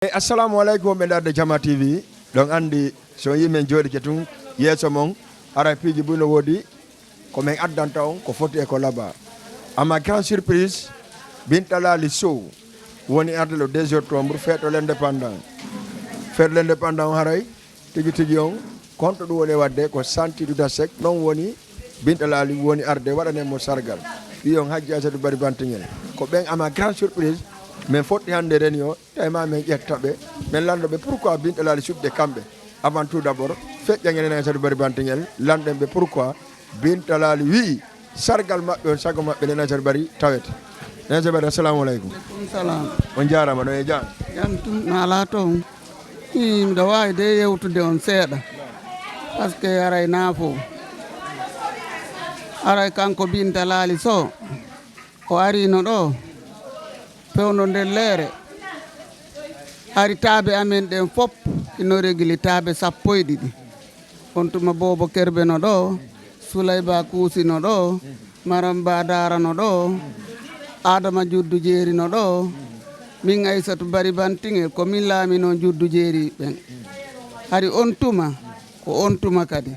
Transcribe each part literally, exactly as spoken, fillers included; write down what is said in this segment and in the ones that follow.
Eyi, assalamu aleykum, wonɓe ndaarde Jama T V. Ɗon anndi, so yimɓe jooɗike tun yeeso mon, haray piiji buy no woodi, ko min addanta on ko foti e ko labaa. Amma grande surprise, Binta Laali Sow woni arde le deux octobre, fête de l'indépendance. Fête de l'indépendance on haray, tigi tigi on, konto ɗum woni e waɗde ko santi du dasek, non woni Binta Laali woni arde waɗanen mo sargal. Wi on Hajji Aysatu Bari Bantiŋel. Ko ɓen ama grande surprise, min fotti hannde reni o, tawi ma min ƴetta ɓe, min lanndo ɓe pourquoi Binta Laali suɓde kamɓe. Avant tout d'abord, feƴƴa ngene Nana Aysatu Bari Bantiŋel, lannden ɓe pourquoi Binta Laali wi'i sargal maɓɓe on, sago maɓɓe Nana Aysatu Bari tawete. Nana Aysatu Bari, assalamu aleykum. Aleykum salam. On jaaraama, ɗon e jam? Jam tun, no alaa toon. Ii, miɗo waawi de yewtude on seeɗa. Parce que aray naafo. Aray kanko Binta Laali Sow, o ariino ɗo, fewndo nder leere. Ari taabe amen ɗen fop, ino regili taabe sappo e ɗiɗi. On tuma Boobo Kerbe no ɗo, Sulayba Kuusi no ɗo, Maram Ba Daara no ɗo, Adama Juddu Jeeri no ɗo, min Aysatu Bari Bantiŋel, ko min laamino Juddu Jeeri ɓen. Hari on tuma, ko on tuma kadi.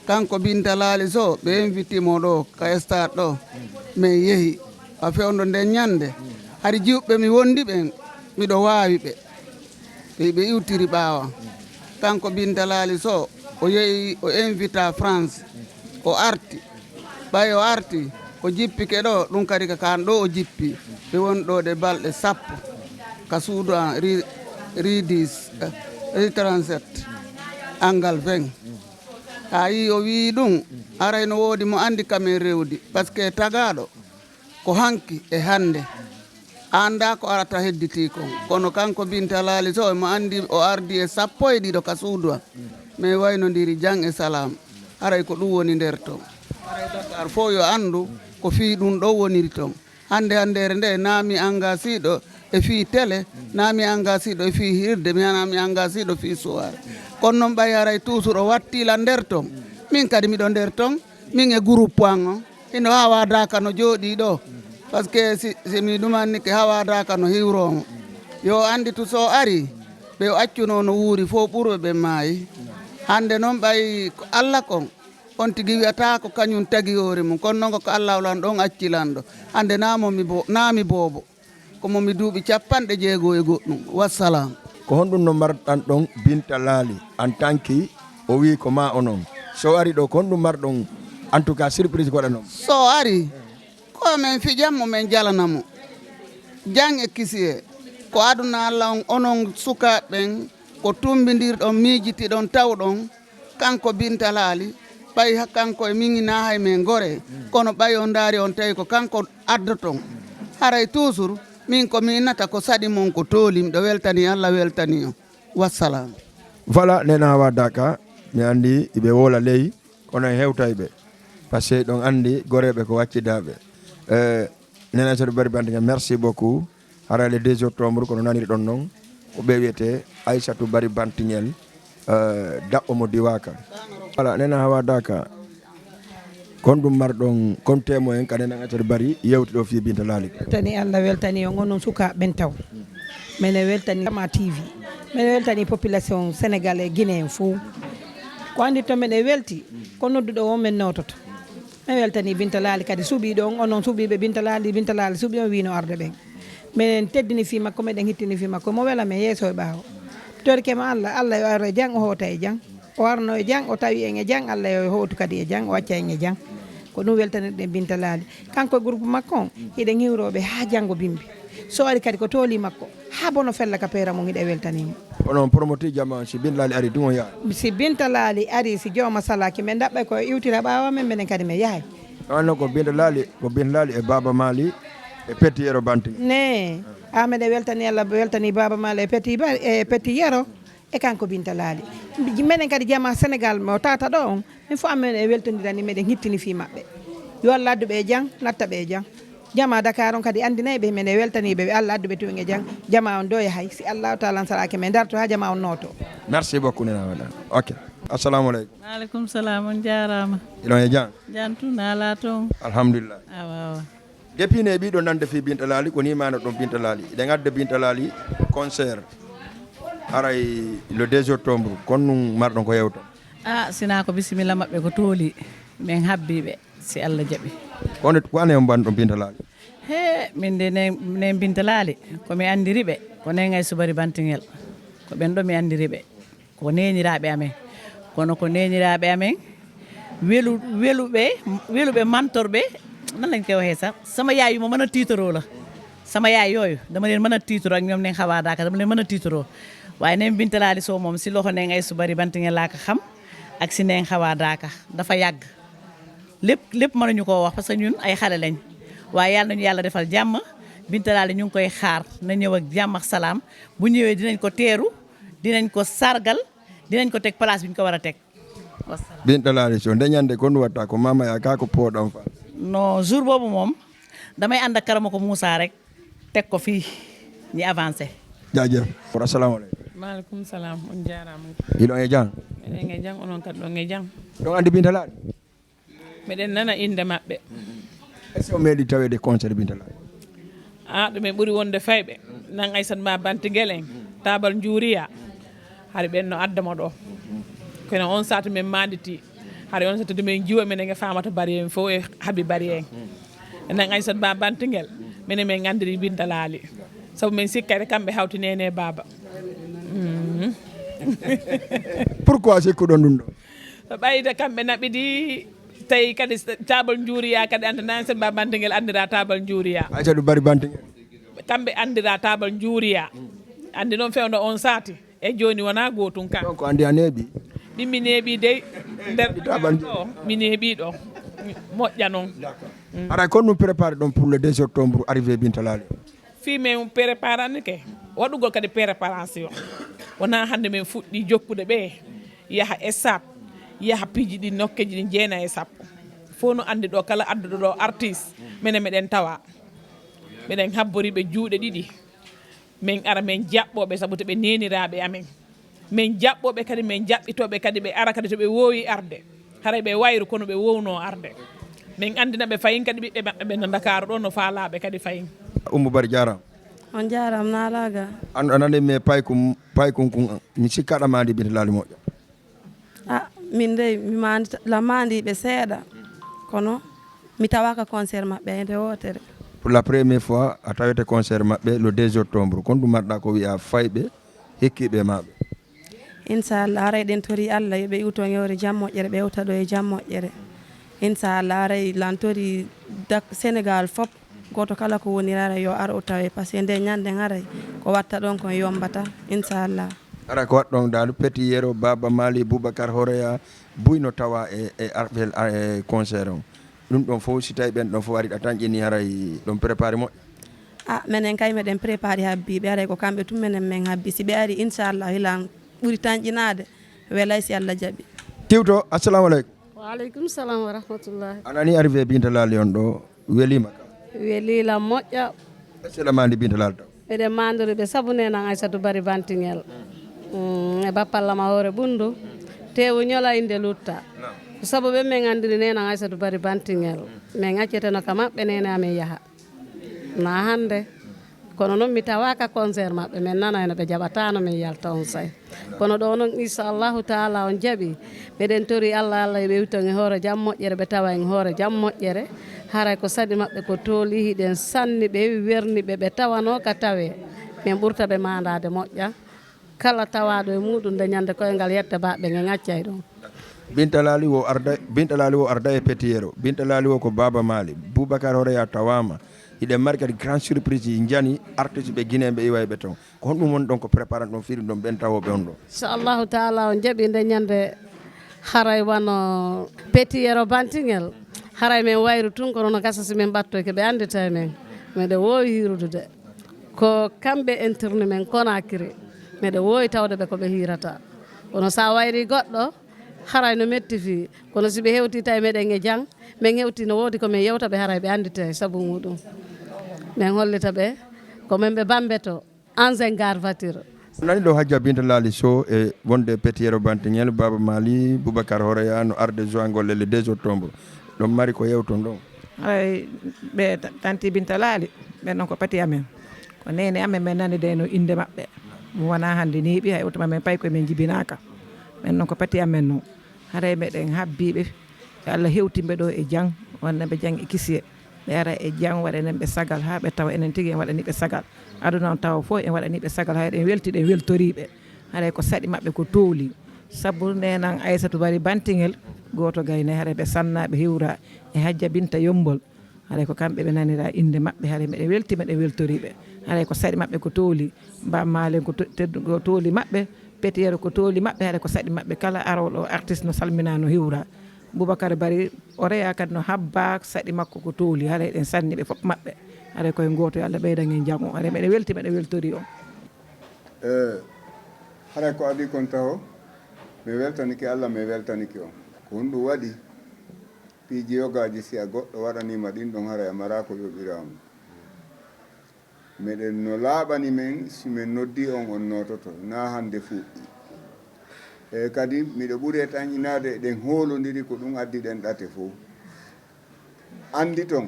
Kanko Binta Laali Sow, ɓe inviti mo ɗo, ka stade ɗo. Min yehi, a fewndo nden ñande. Hari jiwɓe mi wondi ɓen, miɗo waawi ɓe. Ɓe, ɓe iwtiri ɓaawo. Kanko Binta Laali Sow, o yehi, o invita France. O arti. Ɓay o arti, o jippike ɗo, ɗum kadi ka kan ɗo o jippi. Ɓe woni ɗo ɗe balɗe sappo. Ka suudu an, ri, ri dix, eh, ri trente-sept, angal vingt. A yii o wi'i ɗum, aray no woodi mo andi kamen rewdi. Parce que tagaaɗo, ko hanki e hande. A anndaa ko arata hedditi kon. Kono kanko Binta Laali Sow, emo anndi o ardi e sappo e ɗiɗo ka suudu am. Min waynondiri jam e salaam. Haray ko ɗum woni nder ton. Haray Dakar fof yo anndu ko fii ɗum ɗo woniri ton. Hannde hanndeere nde, naa mi engagé ɗo e fii télé, naa mi engagé ɗo e fii hirde, mi, naa mi engagé ɗo fii soirée. Kono noon ɓay haray toujours o watti lan nder ton. Min kadi miɗo nder ton, min e groupe an on. Hino Hawa Daka no jooɗii ɗo. Parce que si, si mi ɗumannike Hawa Daka no hiwroo mo. Yo annditu so ari, ɓe o accunoo no wuuri fof ɓurɓe ɓen maayi. Hannde noon ɓay ko Alla kon, on tigi wi'ataa ko kañum tagi hoore mum. Kono noon ko Alla lan ɗon acci lan ɗo. Hannde naa mo mi bo-, naa mi boobo. Ko mo mi duuɓi capanɗe jeego e goɗɗum. Wassalam. Ko honɗum no mbarɗan ɗon Binta Laali en tant que o wi'i ko ma onon? So o ari ɗo, ko honɗum marɗon, en tout cas, surprise ko waɗanon? So o ari, ko men fijan mo, men jalana mo. Jam e kisiyee. Ko aduna Alla on, onon sukaaɓe ɓen, ko tumbindirɗon, miijitiɗon, tawɗon, kanko Binta Laali, ɓay ha-, kanko e min hinaa hay men goree, kono ɓay on ndaari on tawi ko kanko addoton. Haray toujours, min ko mi innata ko saɗi mon ko tooli, miɗo weltani Alla, weltani on. Wassalam. Voilà, Nena Hawa Daka, mi anndi iɓe woola ley, kono en hewtay ɓe. Parce que ɗon anndi goreeɓe ko waccidaaɓe. Eh, Nena Aysatu Bari Bantiŋel, merci beaucoup. Hara le deux octobre, kono naniri ɗon noon, ko ɓe wiyetee Aysatu Bari Bantiŋel, eh, daɓɓo mo diwaaka. Voilà, Nena Hawa Daka, kon ɗum marɗon, kon témoin ka Nena Aysatu Bari yewti ɗo fii Binta Laali. Weltani Alla, weltani on, onon sukaaɓe ɓen taw. Mene weltani Jama T V. Mene weltani population Sénégal e Guinée en fof. Ko anndi to mene welti, ko nodduɗo o men noototo. Mi weltanii Binta Laali kadi suɓii ɗon, onon suɓiiɓe Binta Laali, Binta Laali suɓii on wiino arde ɓen. Minen teddini fii makko, meɗen hittini fii makko, mo wela men yeeso e ɓaawo. Torike ma Alla, Alla yo ar e jam, o hoota e jam. O arno e jam, o tawi en e jam, Alla yo hootu kadi e jam, o acca en e jam. Ko ɗum weltanirɗen Binta Laali. Kanko e groupe makko on, hiɗen hiwroo ɓe haa janngo bimbi. So ari kadi ko tooli makko, haa bono fella ka peera mum, hiɗen weltanii mo. Onon promoteur Jama, si Binta Laali ari, ɗum on yaha? Si Binta Laali ari, si jooma salaaki, men ɗaɓɓay ko iwtira ɓaawo men, menen kadi men yahay. Ɗon noon ko Binta Laali, ko Binta Laali e Baaba Maali e Petit Yero Banti. Ne, a meɗen weltani Alla, weltani Baaba Maali e Petit Ba-, e Petit Yero, e kanko Binta Laali. Mbi-, menen kadi Jama Sénégal mo tata ɗo on, min fof amen e weltondirani, meɗen hittini fii maɓɓe. Yo Alla addu ɓe e jam, natta ɓe e jam. Jama Dakar on kadi anndinay ɓe, men e weltanii ɓe, ɓe Alla addu ɓe tun e jam. Jama on ɗo yahay, si Allahu Taala on salaaki men darto haa jama on nooto. Merci beaucoup, Nena Wala. Ok. Assalamu aleykum. Maaleykum salaam, on jaaraama. Hiɗon e jam? Jam tun, alaa toon. Alhamdulillah. Awa, awa. Depuis ne ɓiɗo nande fii Binta Laali, ko ni maana ɗon Binta Laali. Hiɗen adda Binta Laali concert. Haray le deux octobre, kon ɗum marɗon ko yewta? Ah, sinaa ko bisimilla maɓɓe ko tooli, min habbii ɓe, si Allah jaɓi. Kono ko ane on mbanɗon Binta Laali? He, min de ne, ne Binta Laali, ko mi anndiri ɓe, ko ne Ŋay Subari Bantingel. Ko ɓen ɗo mi anndiri ɓe. Ko neeniraaɓe amen. Kono ko neeniraaɓe amen, welu, weluɓe, weluɓe mantorɓe, nan lañ koy waxee sax? Sama yaay yu ma mën a tiitaroo la. Sama yaay yooyu, dama leen mën a tiitaroo ak ñoom ne xawaadaaka, dama leen mën a tiitaroo. Waaye ne Binta Laali Sow moom, si loxo ne Ŋay Subari Bantingel laa ko xam, ak si ne xawaadaaka. Dafa yàgg. Lépp, lépp mënuñu koo wax parce que ñun ay xale lañ. Waaye yàlla nañu yàlla defal jàmm. Binta Laali ñu ngi koy xaar, na ñëw ak jàmm ak salaam. Bu ñëwee dinañ ko teeru, dinañ ko sargal, dinañ ko teg place bi ñu ko war a teg. Wasalaam. Binta Laali Sow, nde ñande ko ɗum watta ko mama ya ka ko pooɗon fa? Non, jour boobu moom, damay ànd ak Karama ko Moussa rek, teg ko fii, ñu avancé. Jaajëf. Assalaamu aleykum. Maaleykum salaam, on jaaraama. Hiɗon e jam? Eɗen e jam, onon kadi ɗon e jam. Ɗon anndi Binta Laali? Miɗen nana innde maɓɓe. Est-ce que on meeɗi taweede concert Binta Laali? Ah, ɗumen ɓuri wonde fayɓe. Nan Aysat Ba Bantingel en, Taabal Njuuriya. Hari ɓen no adda mo ɗo. Kono on saatu men maanditi. Hari on saatu men jiwa menen e Faamata Bari en fof e Habi Bari en. E nan Aysat Ba Bantingel, menen men anndiri Binta Laali. Sabu men sikkayde kamɓe hawti nene e baaba. Mhm. Pourquoi sikkuɗon ɗum ɗo? Ɓayde kamɓe naɓidi, tawi kadi Taabal Njuuriya kadi, anta nan Aysat Ba Bantingel anndira Taabal Njuuriya. Aysatu Bari Bantingel. Kamɓe anndira Taabal Njuuriya. Anndi noon fewndo on saati. E jooni wonaa gootum ka. Donc anndi a neeɓi? Min mi neeɓi dey. Nder Taabal Njuuriya. Ɗo, mi neeɓi ɗo. Moƴƴa noon. D'accord. Mm. Haray kon ɗum préparé ɗon pour le deux octobre, arrivé Binta Laali? Fii men préparani ke. Waɗugol kadi préparation. Wonaa hannde men fuɗɗi jokkude ɓe. Yaha e sap. Yaha piiji ɗi nokkeeji ɗi jeena e sappo. Fof no anndi ɗo kala adduɗo ɗo artiste. Menen meɗen tawa. Meɗen habbori ɓe juuɗe ɗiɗi. Min ara min jaɓɓoo ɓe sabu to ɓe neeniraaɓe amen. Min jaɓɓoo ɓe kadi, min jaɓɓitoo ɓe kadi, ɓe ara kadi to ɓe woowi arde. Haray ɓe wayru kono ɓe woownoo arde. Min anndina ɓe fayin kadi ɓiɓɓe maɓɓe ɓen no Ndakaaru ɗoo no faalaaɓe kadi fayin. Ummu Bari jaaraama. On jaaraama naalaaga. An, an anndi mi paykun, paykun kun, mi sikkaɗa maandi Binta Laali moƴƴa. Ah, min dey, mi maandi, la maandi ɓe seeɗa. Kono mi tawaaka concert maɓɓe hay nde wootere. Pour la première fois, a tawete concert maɓɓe le deux octobre. Kon ɗum marɗa ko wi'a fayɓe, hikkiiɓe maɓɓe? Inchallah, haray ɗen tori Allah, yo ɓe iwto e hoore jam moƴƴere, ɓe iwta ɗo e jam moƴƴere. Inchallah, haray lan tori dak-, Sénégal fop, gooto kala ko woni haray yo ar o tawe, parce que nde ñande haray ko watta ɗon kon yombata, inchallah. Ara ko waɗɗon daalu Petit Yero, Baba Mali, Boubacar Horeya, buy no tawa e, e arɓel, e concert on. Ɗum ɗon fof, si tawi ɓen ɗon fof ari, a tanƴini haray ɗon préparé moƴƴa? Ah, menen kay meɗen préparé habbiiɓe, haray ko kamɓe tun menen men habbi. Si ɓe ari, inchallah, hilan ɓuri tanƴinaade, welay si Allah jaɓi. Tiwto, assalamu aleykum. Wa aleykum salam wa rahmatullahi. A nani arrivé Binta Laali on ɗo, welima ka? Welila moƴƴa. Est-ce que ɗa mandi Binta Laali taw? Eɗen mandori ɓe sabu nenan Aysatu Bari Bantingel. Mm, e bappalla ma hoore ɓundu. Tewu ñola inde lutta. Ko sabu ɓe men andiri nenan Aysatu Bari Bantingel. Men acceteno ka maɓɓe nene amen yaha. Na hannde. Kono noon mi tawaaka concert maɓɓe, min nanaay no ɓe jaɓataano min yalta on say. Kono ɗo noon, inchallahu taala, on jaɓi. Meɗen tori Allah, Allah yo ɓe iwton e hoore jam moƴƴere, ɓe tawa en hoore jam moƴƴere. Haray ko saɗi maɓɓe ko tooli, hiɗen sanni ɓe, werni ɓe, ɓe tawanoo ka tawee. Min ɓurta ɓe maandaade moƴƴa. Kala tawaaɗo e muuɗum nde ñande koyngal yette baɓɓe nge ŋaccay ɗum. Binta Laali wo arda, Binta Laali wo arda e Petit Yero. Binta Laali wo ko Baaba Maali. Boubacar Horeya tawaama. Hiɗen mari kadi grande surprise, njani artiste ɓe Guinée ɓe iway ɓe toon. Ko honɗum woni ɗon ko préparant ɗon firi ɗon ɓen tawooɓe on ɗo? Inchallahu taala on jaɓi nde ñande haray wano Petit Yero Bantingel. Haray men wayru tun kono no gasa si men ɓattoy ke ɓe andita e men. Meɗe woowi hirudude. Ko kamɓe interni men Conakry. Meɗe woowi tawde ɓe ko ɓe hiirata. Kono sa wayri goɗɗo, haray no metti fii. Kono si ɓe hewti tawi meɗen e jang, men hewti no woodi ko men yewta ɓe haray ɓe andite sabu muɗum. Men hollita ɓe ko men ɓe bambeto, en garvature. Nani ɗo Hajja Binta Laali Sow e wonde Petit Yero Bantingel, Baaba Maali, Boubacar Horeya no arde joingol le deux octobre. Ɗon mari ko yewton ɗon. Haray ɓe ta-, tanti Binta Laali, ɓen ɗon ko pati amen. Ko nene amen, men nani de no inde maɓɓe. Ɗum wonaa hannde neeɓi, hay oto ma men pay koye men jibinaaka. Men noon ko pati amen noon. Haray meɗen habbii ɓe, yo Allah hewtin ɓe ɗo e jam, wonande ɓe jam e kisiye. Ɓe ara e jam, waɗanen ɓe sagal haa ɓe tawa enen tigi en waɗanii ɓe sagal. Aduna on tawa fof en waɗanii ɓe sagal, hay eɗen weltii, eɗen weltorii ɓe. Haray ko saɗi maɓɓe ko tooli. Sabu neenan Aysatu Bari Bantingel, gooto gayne, haray ɓe Sannaa, ɓe Hiwraa e Hajja Binta Yommbol. Haray ko kamɓe ɓe nanira innde maɓɓe, haray meɗen weltii, meɗen weltorii ɓe. Haray ko saɗi maɓɓe ko tooli, Baaba Maal en ko to-, teddu-, ko tooli maɓɓe, Petiyero ko tooli maɓɓe, haray ko saɗi maɓɓe. Kala arooɗo artiste no salminaa, no hiwraa. Bubakar Bari Oreya kadi no habbaa saɗi makko ko tooli, haray eɗen sanni ɓe fof maɓɓe. Haray koye gooto, yo Allah ɓeydan en jam o. Haray meɗen weltii, meɗen weltorii on. E, haray ko adii kon taho, mi weltanike Allah, mi weltanike on. Ko honɗum waɗi? Piiji yogaaji, si a goɗɗo waɗaniima ɗin ɗon, haray a maraa ko yoɓiraa mo. Meɗen no laaɓani men, si men noddii on, on noototo. Naa hannde fuɗɗi. E kadi, miɗo ɓuri e tanƴinaade, eɗen hoolondiri, ko ɗum addi ɗen ɗate fow. Annditon,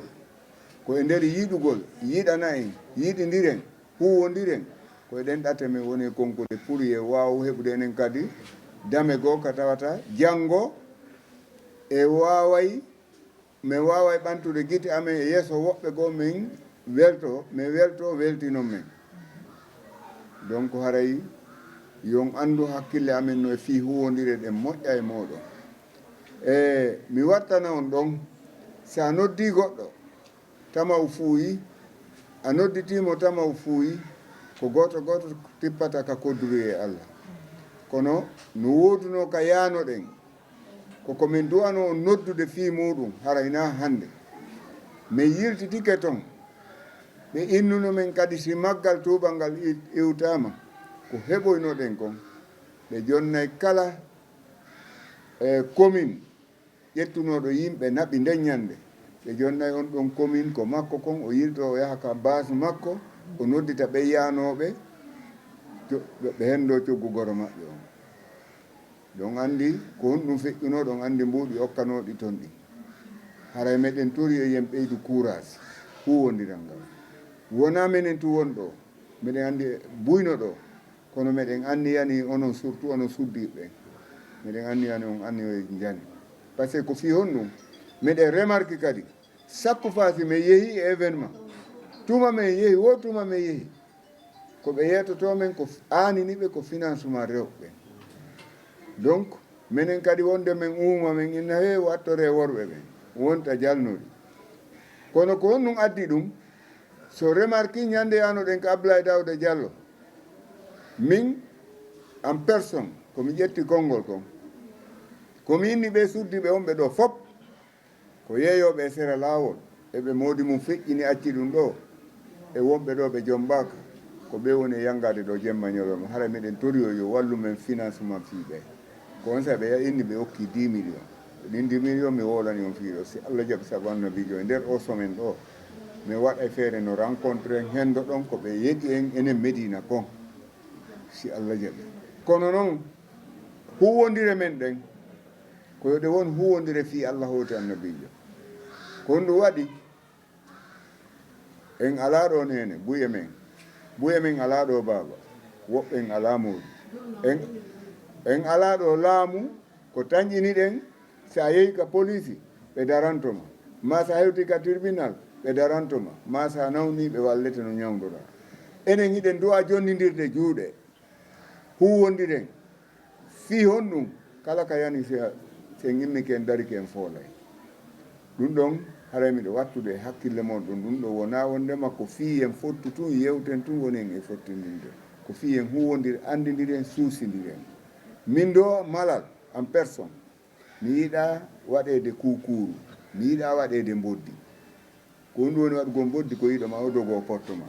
ko e nder yiɗugol, yiɗana en, yiɗindiren, huuwondiren, ko e ɗen ɗate men woni e konkude pour yo waaw heɓude enen kadi dame goo ka tawata janngo e waaway, men waaway ɓantude gite amen e yeeso woɓɓe goo, men welto, men welto, weltinon men. Donc, haray yon anndu hakkille amen no e fii huuwondire ɗen moƴƴa e mooɗon. E mi wattana on ɗon, si a noddii goɗɗo, tama o fuuyi, a nodditii mo, tama o fuuyi, ko gooto gooto tippata ka kodduri e Allah. Kono no woodunoo ka yaanoɗen, ko ko men du'anoo on noddude fii muuɗum, haray naa hannde. Men yiltitike ton, ɓe innuno men kadi si maggal tuubal ngal i-, iwtaama, ko heɓoynoɗen kon. Ɓe jonnay kala, e, commune ƴettunooɗo yimɓe naɓi nden ñannde. Ɓe jonnay on ɗon commune ko makko kon, o yiltoo, o yaha ka base makko, o noddita ɓen yaanooɓe, co-, ɓe henndoo coggu goro maɓɓe on. Ɗon anndi ko honɗum feƴƴunoo, ɗon anndi mbuuɗi okkanooɗi ton ɗin. Haray meɗen torii yo yen ɓeydu courage, huuwondiral ngal. Wonaa menen tun woni ɗoo, meɗen anndi buyno ɗoo, kono meɗen anniyanii onon, surtout onon suddiiɓe ɓen. Meɗen anniyanii on anniyoye njani. Par ce que ko fii honɗum? Meɗen remarque kadi, chaque fois si men yehii e événement, tuma men yehi, wo tuma men yehi, ko ɓe yeetotoo men ko f-, aanini ɓe ko financement rewɓe ɓen. Donc, menen kadi wonde men uuma, men inna, "Hee, wattoree worɓe ɓen, wonta jalnori." Kono ko honɗum addi ɗum? So remarque, ñande yaanoɗen ka Abdoulaye Daouda Diallo, min, en personne, ko mi ƴetti konngol kon. Ko mi inni ɓee suddiiɓe wonɓe ɗoo fop, ko yeeyooɓe e sera laawol, e ɓe moodi mum feƴƴini acci ɗum ɗoo, e wonɓe ɗoo ɓe jombaaka, ko ɓe woni e yanngaade ɗoo jemma ñalawma. Hara miɗen toriyo yo wallu men financement fii ɓee. Ko on saabi ɓe inni ɓe okki dix millions. Ɗin dix millions mi wowlani on fii ɗoo. Si Allah jaɓi sabu Annabiijo, e nder oo semaine ɗoo, mi waɗay feere no rencontre en, henndoɗon ko ɓe yeɗi en enen Medina kon. Si Allah jaɓi. Kono non, huuwondire men ɗen, ko yo ɗe won huuwondire fii Allah hooti Annabiijo. Ko honɗum waɗi? En alaa ɗoo neene, buye men. Buye men alaa ɗoo baaba. Woɓɓe en alaa mawɗi. En, en alaa ɗoo laamu, ko tanƴiniɗen, si a yehi ka poliisi, ɓe daranto ma. Maa si a hewti ka tribunal, ɓe daranto ma. Maa si a nawni, ɓe wallete no ñawndoɗaa. Enen hiɗen du'a jonnindirde juuɗe. Huuwondiren. Fii honɗum? Kala ka yani, si a, si en immike, en darike, en foolay. Ɗum ɗon, haray miɗo wattude e hakkille mon ɗum. Ɗum ɗon wonaa wondema ko fii en fottu tun, yewten tun, woni en e fottindinde. Ko fii en huuwondir, anndidiren, suusindiren. Min ɗoo malal, en personne, mi yiɗaa waɗeede kuukuuru, mi yiɗaa waɗeede mboddi. Ko honɗum woni waɗugol mboddi? Ko yiɗo ma o dogo o potto ma.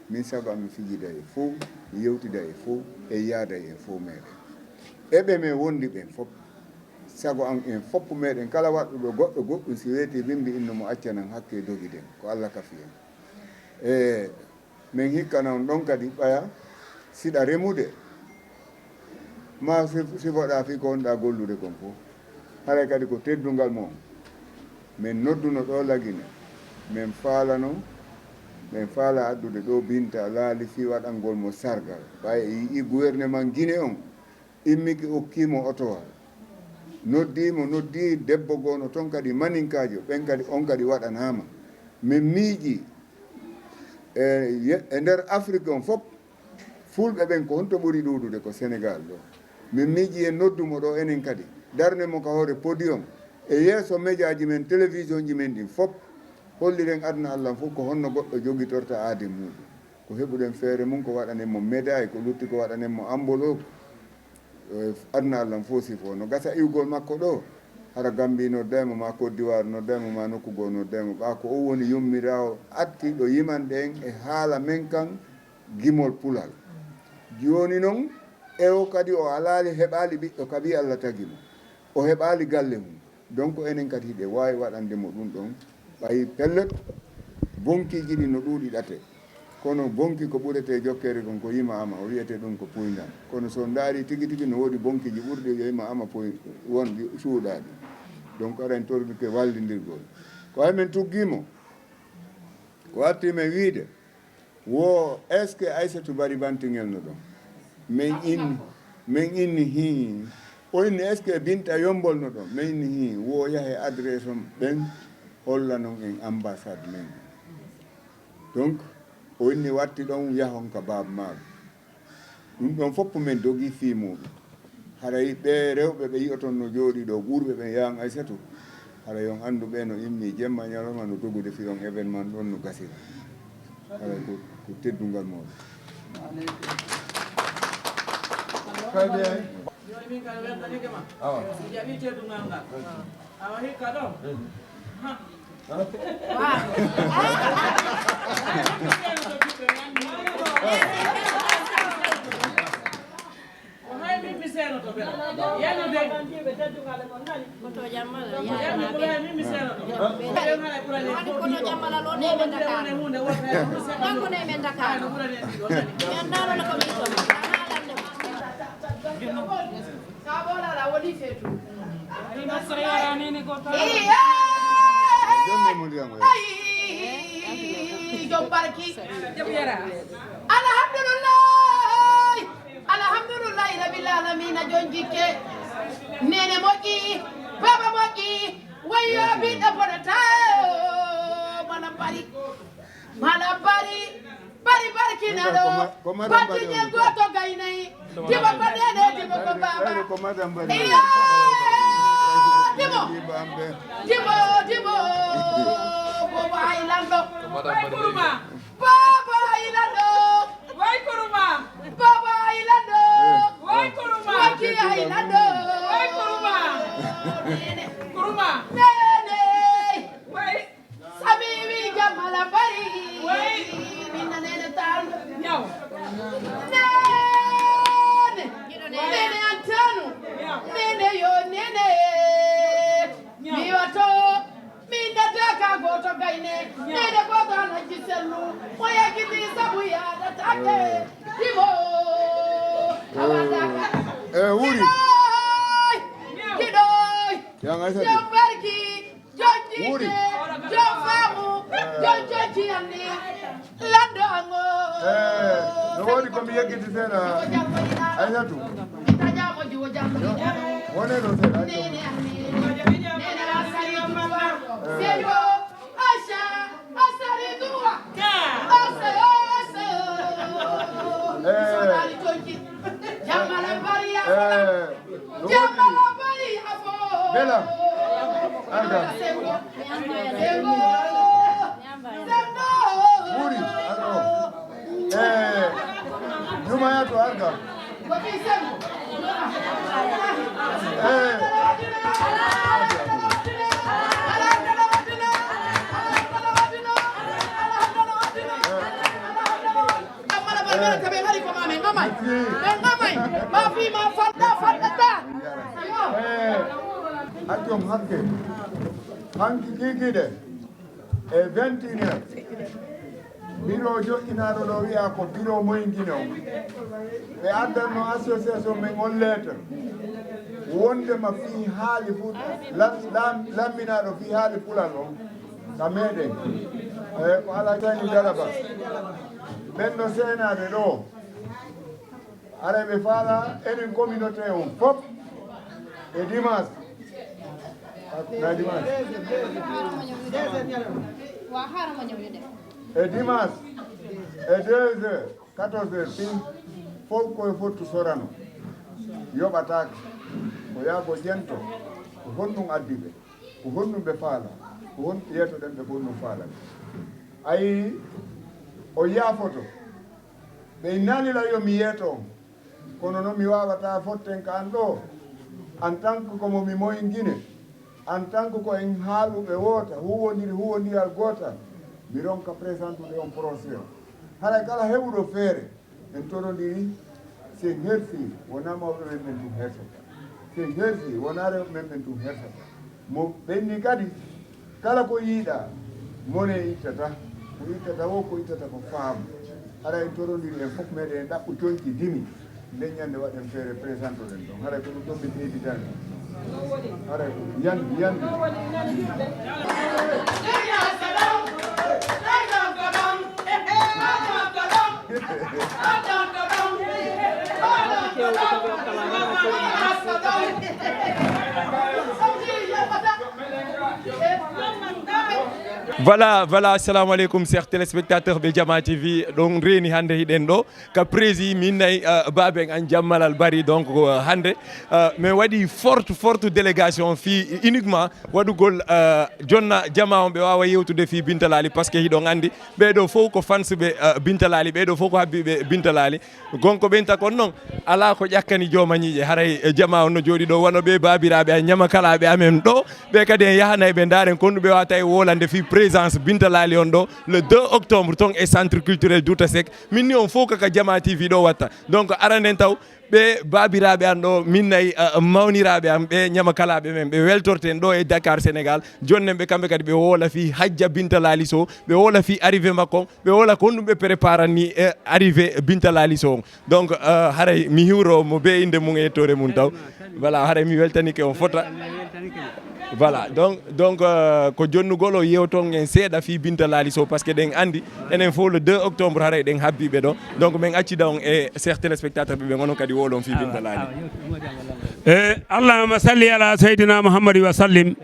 Min sago am mi fijida e fow, mi yewtida e fow, e yaada e fow meɗen. E ɓe men wondi ɓen fop. Sago am en fop meɗen kala waɗɗuɗo goɗɗo goɗɗum si weeti bimbi inno mo accanan hakke dogi den. Ko Allah kafi en. E Men hikkana on ɗon kadi ɓaya siɗa remude, maa sif-, sifoɗaa fii ko wonɗaa gollude kon fof. Haray kadi ko teddungal mo on. Men nodduno ɗoo Lagine, men faalano Min faalaa addude ɗoo Binta Laali fii waɗangol mo sargal. Ɓay e yi'ii gouvernement Guinée on immike okkii mo otowal. Noddii mo, noddii debbo goono ton kadi maninkaajo, ɓen kadi, on kadi waɗanaama. Min miijii e ye-, e nder Afrik on fof, Fulɓe ɓen ko honto ɓuri ɗuuɗude? Ko Senegal ɗoo. Min miijii en noddu mo ɗoo enen kadi, darnen mo ka hoore podium, e yeeso mejaaji men, télévision ji men ɗin fof, holliren aduna Allah fof ko honno goɗɗo jogitorta aade muuɗum. Ko heɓuɗen feere mum, ko waɗanen mo médaille, ko lutti ko waɗanen mo enveloppe. E, aduna Allah fof sifo. No gasa iwgol makko ɗoo, hara Gambie nodday mo, ma Côte d'Ivoire nodday mo, ma nokku goo nodday mo. Ɓaa ko o woni yummiraawo attiiɗo yimande en e haala men kan, gimol pulal. Jooni non, e o kadi o alaali, heɓaali ɓiɗɗo, kabi Allah tagi mo. O heɓaali galle mum. Donc, enen kadi hiɗen waawi waɗande mo ɗum ɗon. Ɓay pellet, bonkiiji ɗi no ɗuuɗi ɗate. Kono bonki ko ɓuretee jokkeede kon ko yima ama, o wiyete ɗum ko puyndan. Kono so on ndaari tigi tigi no woodi bonkiiji ɓurɗi yo yima ama puy-, wonɗi suuɗaaɗi. Donc, aɗa en tordude wallindirgol. Ko hay men tuggii mo, ko artii men wiide, wo, est-ce que Aysatu Bari Bantingel no ɗon? Men inni, men inni hii. O inni, est-ce que Binta Yombol no ɗon? Men inni hii. Wo yahe adresse on ɓen holla non en ambassade men. Donc, o inni watti ɗon yahon ka baaba maako. Ɗum ɗon fof men dogii fii muuɗum. Haray ɓee rewɓe ɓe yi'oton no jooɗii ɗoo, ɓuurɓe ɓen, yaan Aysatu, haray on anndu ɓee no immii jemma e ñalawma no dogude fii on événement ɗon no gasira. Haray ko, ko teddungal mawɗo. Très bien. Jooni min kadi weltanike ma. Awa. Mi jaɓii teddungal ngal. Awa hikka ɗo. Ha. Ko hay min mi seenoto ɓe. Yanude. Koto jammala. Yanude ko hay min mi seenoto. Ɓen hay ɓurani en fof koto jammala ɗo ne men Dakar. Wonde hunde wonde. Kanko ne men Dakar. Hay no ɓurani en ɗiɗo nani. Yan nano na ko mi to. Ka boolal a woni feetu. Jonne mo ndiyam o. Ayi, jom barki. Alhamdulillah. Alhamdulillah rabbil alamin, jon jikke. Nene moƴƴi, baba moƴƴi. Wayyo ɓiɗɗo bonata. Mala bari. Mala bari. Bari barkinaɗo. Ko ma-, ko madame Bari. Batiñel gooto gaynayi. Dibo ko nene, dibo ko baba. Ko madame Bari. Iya. Dibo. Dibo, dibo. Bobo ay lanɗo. Ko madame Bari. Kuruma. Baba ay lanɗo. Way kuruma. Baba ay lanɗo. Way kuruma. Waki ay lanɗo. Way kuruma. Nene. Kuruma. Nene. Way. Sami wi jamala bari. Way. Minna nene tan. Yaw. Nene. Nene antanu. Yaw. Nene yo nene. Yaw. Mi wato. Min daddaka gooto gayne. Yaw. Nene gooto Alhaji Sellu. Mo yakiti sabu yaada take. Dibo. Awadaka. Eh, wuri. Diɗoy. Diɗoy. Yang Aysatu. Jom barki. Jom jikke, jom faamu, jom jojji anni, lanɗo ango. Eh, no woodi ko mi yeggiti seeɗa, Aysatu. Taƴaamo jiwo jamma. Wone ɗo seeɗa, Aysatu. Nene anni, nene asali duwa. Eh. Seyo, Aisha, asali duwa. Asayo, asayo. Eh. Sodali tonki. Jamala bari ya. Eh. Bela. Arga. Wuri. Arga. Eh. Jumayatu arga. Eh. Kammala bal mene tabe ngari ko mame ngamay. Be ngamay. Ma fi ma fanda fanda ta. Eh, a jom hakke. Hanki kikiɗe e vingt et une heures. Biro joɗɗinaaɗo ɗo wiya ko biro moyngino. Ɓe addanno association men on lettre. Wondema fii haali fu lam-, lam-, lamminaaɗo fii haali pulal on. Ka meɗen. Eyi, ko Alhaji Sani Dada Ba. Ɓen ɗo seenaaɓe ɗo, haray ɓe faala enen communauté on fof e dimanche. Na dimanche. E dimanche, e deux heures, quatorze heures pile, fof koye fottu sorano. Yoɓataake. Ko yaa ko ƴento, ko honɗum addi ɓe? Ko honɗum ɓe faala? Ko hon yeetoɗen ɓe ko honɗum faala? Ayi, o yaafoto. Ɓe naalira yo mi yeeto on. Kono noon mi waawataa fotten ka an ɗo. En tant que ko mo mi moyingine, en tant que ko en haaluɓe woota, huuwondiri huuwondiral gootal, mi ronka présentude on procès o. Haray kala heɓuɗo feere, en torondiri, si en hersi, wonaa mawɓe men ɓen tun hersata. Si en hersi, wonaa rewɓe men ɓen tun hersata. Mo ɓenni kadi, kala ko yiɗaa, mone ittata. Ko ittata o, ko ittata ko faamu. Hara en torondiri en fof meɗen ɗaɓɓu conci dimi. Nden ñande waɗen feere présentoɗen ɗon. Haray ko ɗum ɗon min ɓeyditani. Haray ko yandi, yandi. Voilà, voilà, assalamu aleykum, chers téléspectateurs ɓe Jama T V. Ɗon reeni hannde hiɗen ɗo ka prési min nayi, euh, baaben an Jammalal Bari. Donc, euh, hannde, euh, min waɗi forte, forte délégation fii uniquement waɗugol, euh, jonna jama on ɓe waawa yewtude fii Binta Laali, parce que hiɗon anndi ɓee ɗo fof ko fans ɓe, euh, Binta Laali, ɓee ɗo fof ko habbiiɓe Binta Laali. Gonko ɓen takon noon, alaa ko ƴakkani jooma ñiiƴe. Haray, e, jama on no jooɗi ɗo, wano ɓe baabiraaɓe an, ñamakalaaɓe amen ɗo, ɓe kadi en yahanay ɓe ndaaren kon ɗum ɓe waawata e wolande fii présence Binta Laali on ɗo, le deux octobre, ton e Centre Culturel Douta Seck. Min ni on fof kaka Jama T V ɗo watta. Donc, aranden taw, ɓe baabiraaɓe an ɗo, min nayi, uh, mawniraaɓe an, ɓe ñamakalaaɓe men, ɓe weltorten ɗo e Dakar, Sénégal. Jonnen ɓe kamɓe kadi ɓe woola fii hajja Binta Laali Sow, ɓe woola fii arrivé makko on, ɓe woola kon ɗum ɓe préparani e arrivé Binta Laali Sow on. Donc, euh, haray mi hiwro mo be innde mum e yettoore mum taw. Voilà, haray mi weltanike on fota. Voilà, donc, donc, euh, ko jonnugol o yewton en seeɗa fii Binta Laali Sow, parce que ɗen anndi, enen fof le deux octobre haray ɗen habbiiɓe ɗo. Donc, min accida on e chers téléspectateurs ɓe, ɓe ngonon kadi woolon fii Binta Laali. E allahumma salli ala sayyidina Muhammad wa sallim.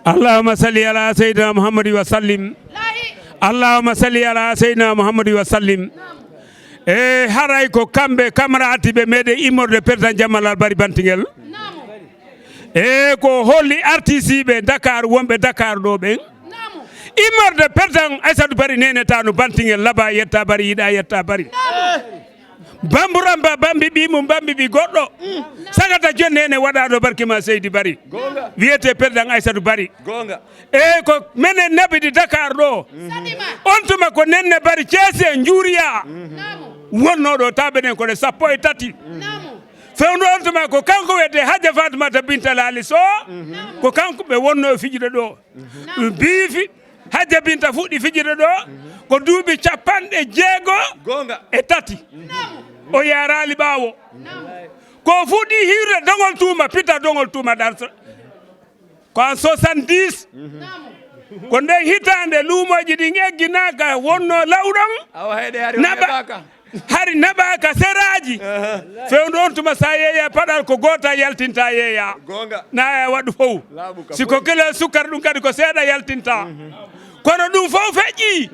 Allahumma salli ala sayyidina Muhammad wa sallim. Allahumma salli ala sayyidina Muhammad wa sallim. E haray ko kamɓe camarade ɓe meɗen immorde président Jammalal Bari Bantingel. E ko holli artiste ɓe Dakar, wonɓe Dakar ɗo ɓen. Immorde président Aissatou Bari Nene Tanu Bantingel, laba yetta Bari, yiɗa yetta Bari. Bamburamba bambi ɓi mum, bambi ɓi goɗɗo. Sagata jonne ene waɗa ɗo barki ma seydi Bari. Wiyete président Aissatou Bari. Gonga. E ko menen nabidi Dakar ɗo. On tuma ko Nenne Bari Ceese njuuriya. Wonno ɗo taɓeɗen ko ɗe sappo e tati. Fewndo on tuma ko kanko wiyete Hajja Fatumata Binta Laali Sow. Ko kanko ɓe wonno e fijude ɗo. Biifi Hajja Binta fuɗɗi fijude ɗo ko duuɓi capanɗe jeego e tati. O yaaraali ɓaawo. Ko fuɗɗi hiwrude dogol tuuma, pita dogol tuuma darsa. Ko en soixante-dix. Ko nden hitaande luumooji ɗin egginaaka, wonno lawɗon. Awa, heyɗe hari on Naɓa-, heɓaaka. Hari naɓaaka seraaji. Fewndo on tuma sa yeeya paɗal ko goota yaltinta yeeya. Gonga. Na e waɗu fow. Laaɓu ka si ko fow. Kilo sukkar ɗum kadi ko seeɗa yaltinta. Kono ɗum fow feƴƴi.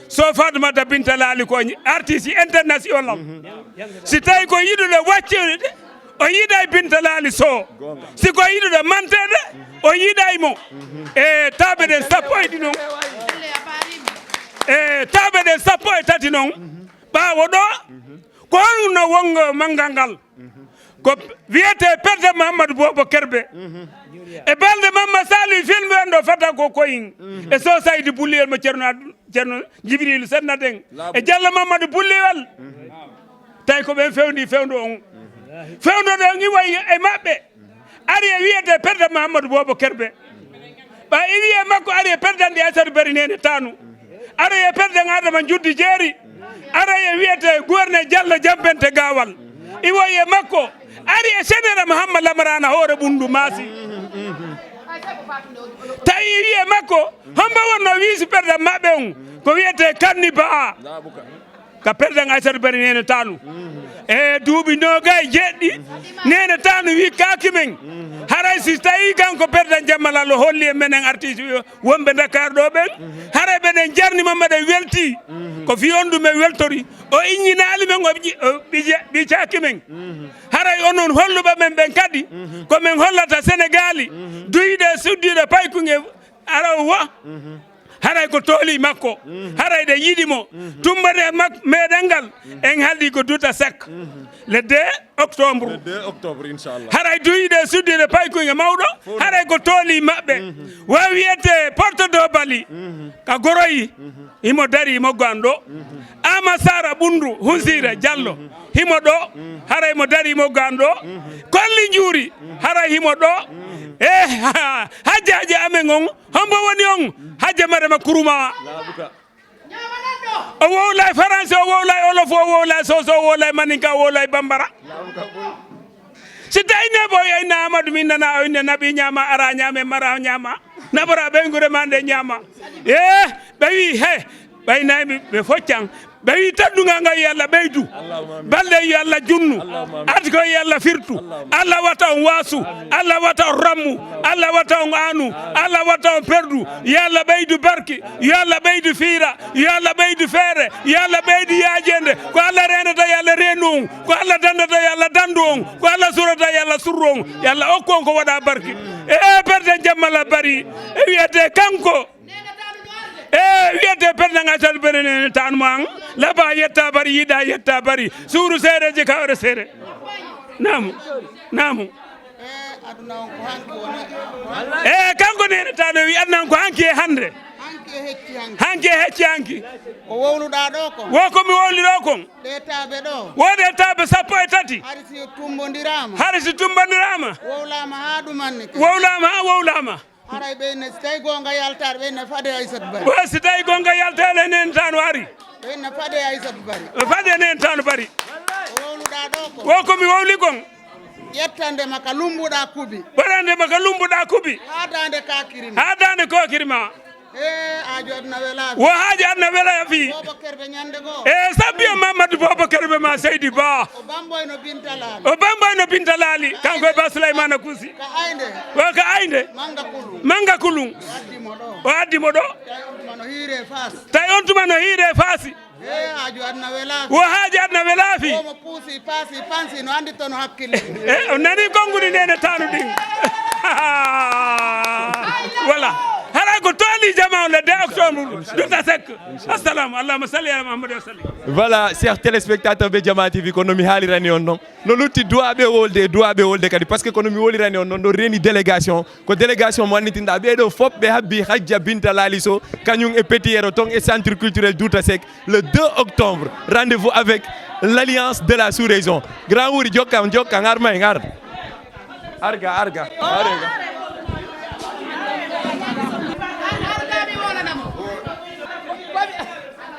So Fatmata Binta Laali ko artiste international. Si tawi ko yiɗude waccude, o yiɗay Binta Laali Sow. Si ko yiɗude mantede, o yiɗay mo. E taaɓe ɗen sappo e ɗiɗi non. E taaɓe ɗen sappo e tati non. Ɓaawo ɗo, ko honno wongo manngal ngal? Ko wiyete Perte Mahamadou Bobo Kerbe. E balde Mamma Sali filme en ɗo fata ko koyin. E Sosaydi Bulliyel mo Ceerno Ad-, Ceerno Jibril Sennaten. E Jallo Mamadou Bulliyel. Tawi ko ɓen fewndi fewndo on. Fewndo ɗo on iwa e maɓɓe. Ari e wiyete Perte Mahamadou Bobo Kerbe. Ɓa iwi e makko ari e Perte Andi Aissatou Bari Nene Tanu. Ara e Perte Adama Juddi Jeeri. Ara e wiyete gouverneur Jallo Jampente Gaawal. Iwo e makko. Ari e Senera Mahamma Lamarana hoore Ɓunndu Maasi. Tawi wiye makko, hombo wonno wiisi perda maɓɓe on? Ko wiyete Kanni Ba. Ka perda ngal sar bari nene tanu. E duuɓi noga e jeɗɗi, nene tanu wi kaaki men. Haray si tawi kanko perda Jammalal o holli e menen artiste wonɓe Dakar ɗo ɓen, haray ɓeɗen jarni mamma ɗen welti. Ko fi on ɗum e weltori. O iññinaali men, o ƴi-, o ɓi-, ɓijaaki men. Haray onon holluɓe men ɓen kadi, ko men hollata Senegaali, duyiɗe suddiɗe paykuŋe ara o wa. Haray ko tooli makko. Haray ɗe yiɗi mo. Tumbane mak-, meɗen ngal, en haldi ko Duta Seck. Le deux octobre. Le deux octobre, inchallah. Haray duyiɗe suddiɗe paykuŋe mawɗo, haray ko tooli maɓɓe. Wa wiyete Porto do Bali, ka goroyi. Himo dari, himo ganɗo. Ama Sara Ɓundu, Hunsira Jallo, himo ɗo. Haray mo dari, himo ganɗo. Kolli Njuuri, haray himo ɗo. E, hajjaaji amen on, hombo woni on? Hajja Marema Kuruma. O wowlay Faransi, o wowlay Olof, o wowlay Soso, o wowlay Maninka, o wowlay Bambara. Si tawi nebo o yeyna Amadou, min nana o inde naɓi ñaama, ara ñaame, mara ñaama, naɓora ɓeynguure ma nde ñaama. E, ɓe wi, he, ɓay nayi ɓe foccan. Ɓe wi teddungal ngal yo Allah ɓeydu. Balɗe yo Allah junnu. Arti ko yo Allah firtu. Allah wata on waasu. Allah wata on rammu. Allah wata on aanu. Allah wata on perdu. Yo Allah ɓeydu barki. Yo Allah ɓeydu fiira. Yo Allah ɓeydu feere. Yo Allah ɓeydu yaajende. Ko Allah reenata yo Allah reendu on. Ko Allah dandata yo Allah dandu on. Ko Allah surata yo Allah surru on. Yo Allah okku on ko waɗa barki. E perda Jammala Bari. E wiyete kanko. E wiyete perda ngal tan bene nene tan mo an. Laba yetta bari, yiɗa yetta bari. Suuru seereje kawre seere. Naamu. Naamu. E aduna on ko hanki woni. E kanko nene tan o wi aduna on ko hanki e hande. Hanki e hecci hanki. Hanki e hecci hanki. Ko wowluɗa ɗo kon. Wo ko mi wowli ɗo kon. Ɗe taabe ɗo. Wo ɗe taabe sappo e tati. Hari si tumbondirama. Hari si tumbondirama. Wowlama ha ɗumanni. Wowlama ha wowlama. Haray ɓe ne, si tawi gonga yaltaare, ɓe ne faade Aysata Bari. Wo si tawi gonga yaltaare, enen tan o ari. Ɓe ne faade Aysata Bari. O faade enen tan o bari. Ko wowluɗa ɗo ko. Wo ko mi wowli kon. Ƴettande ma ka lumbuɗa kubi. Ɓorande ma ka lumbuɗa kubi. Haa daande ka kirima. Haa daande ko kirima. E, aajo aduna wela. Wo haaji aduna wela fi. Bobo Kerbe ñande go. E, sabbi o Mamadou Bobo Kerbe ma Seydi Ba. O bamboyno Binta Laali. O bamboyno Binta Laali. Kanko e Ba Sulaymana Kusi. Ka aynde. Wo ka aynde. Manga kulun. Manga kulun. O addi mo ɗo. O addi mo ɗo. Tawi on tuma no hiire faasi. Tawi on tuma no hiire faasi. E, haaji aduna wela. Wo haaji aduna wela fi. Wo mo puusi, paasi, pansi, no andi tono hakkille. E, o nani konguɗi nene tanu ɗin. Voilà. Haray ko tooli jama on le deux octobre. Duta Seck. Assalamu. Allahumma salli ala Muhammad wa sallim. Voilà, chers téléspectateurs ɓe Jama T V, ko no mi haalirani on non. No lutti duwaaɓe wolde, duwaaɓe wolde kadi, parce que kono mi wolirani on noon, ɗo reeni délégation, ko délégation mo annitinɗa ɓeeɗo fop, ɓe habbi Hajja Binta Laali Sow, kañum e Petit Yero toon e centre culturel Douta Seck, le deux octobre. Rendez-vous avec l'Alliance de la Sous-Région. Grand Wuri, jokkan, jokkan, ar may, ar. Arga, arga, arga.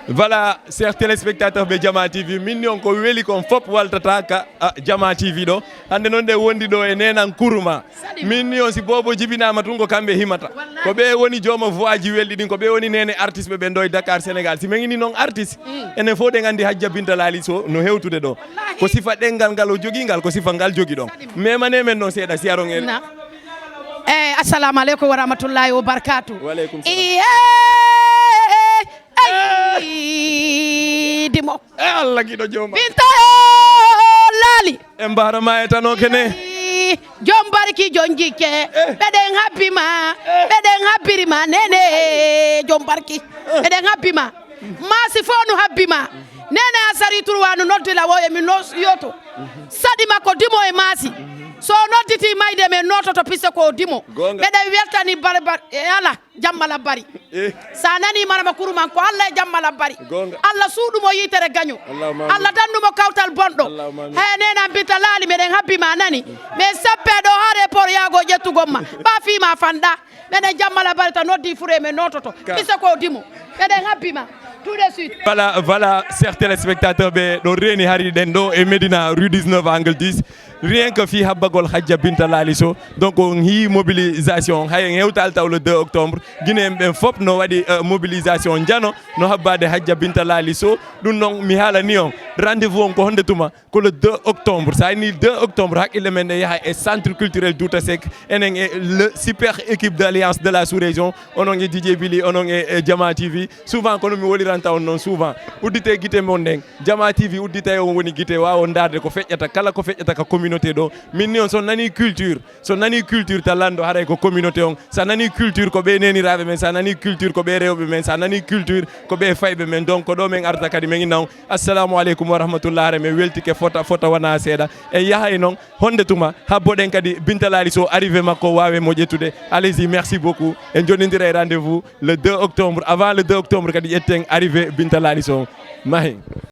Voilà, chers téléspectateurs ɓe Jama T V, min ni on ko weli kon fop waltata ka, ah, Jama T V ɗo. Hannde noon ɗe wondi ɗo e nenan kuruma. Min ni on si bobo jibinama tun ko kamɓe himata. Ko ɓe woni jooma voix ji welɗi ɗin, ko ɓe woni nene artiste ɓe ɓen ɗo e Dakar, Sénégal. Si min ini noon artiste, enen fof ɗen andi Hajja Binta Laali Sow no hewtude ɗo. Ko sifa ɗengal ngal o jogii ngal, ko sifa ngal jogi ɗon. Memane men noon seeɗa, si aron e. Na. Eh, assalamu aleykum wa rahmatullahi wa barakatuh. Wa aleykum salam. Iye, ay, dimo. E Allah giɗo jooma. Binta yo laali. E mbarama e tano kene. Ay, jom barki jom jikke. Eh. Ɓeɗen habbi ma. Eh. Ɓeɗen habbiri ma nene. Jom barki. Eh. Ɓeɗen habbi ma. Maasi fof no habbi ma. Nene a sari turwa no noddi la woye mi no yoto. Saɗi makko dimo e maasi. So nodditi mayde men nototo pise ko dimo. Goonga. Meɗen weltani bare bare e ala Jammala Bari. Eh. Sa nani marama kuruman ko Allah e Jammala Bari. Goonga. Allah suuɗu mo yitere gaño. Allahumma amin. Allah dandu mo kawtal bonɗo. Allahumma amin. He nena Binta Laali meɗen habbi ma nani. Men sappe ɗo ha aéroport yaago ƴettugol ma. Ba fima fanɗa. Meɗen Jammala Bari ta noddi fure men nototo. Ka. Pise ko dimo. Meɗen habbi ma. Tout de suite. Voilà, voilà, chers téléspectateurs ɓe ɗo reeni hari ɗen ɗo e Médina rue dix-neuf angle dix. Rien que fii habbagol Hajja Binta Laali Sow. Donc on hii mobilisation, hay en hewtaali taw le deux octobre. Guinéen ɓen fof no waɗi euh, mobilisation njano no habbaade Hajja Binta Laali Sow. Ɗum noon mi haalani on, rendez-vous on ko honde tuma? Ko le deux octobre. So a nii deux octobre, haqqille men ɗe yaha e centre culturel Douta Seck, enen e le super équipe d'alliance de la sous-région, onon e D J Billy, onon e, e Jama T V. Souvent kono mi woliranta on noon souvent. Uddite gite mon ɗen. Jama T V udditay on woni gite, waawa on ndaarde ko feƴƴata, kala ko feƴƴata ka communauté ɗo. Min ni on so nanii culture, so nanii culture ta lanndo, haray ko communauté on. So nanii culture ko ɓee neeniraaɓe men, so nanii culture ko ɓee rewɓe men, so nanii culture ko ɓee fayɓe men. Donc ko ɗo men arta kadi men inna on. Assalamu aleykum wa rahmatullah. Haray men weltike fota, fota wonaa seeɗa. En yahay noon, honde tuma, habboɗen kadi Binta Laali Sow, arrivé makko, waawe mo ƴettude. Allez-y, merci beaucoup. En jonnindira e rendez-vous le deux octobre. Avant le deux octobre kadi ƴetten arrivé Binta Laali Sow. Mahi.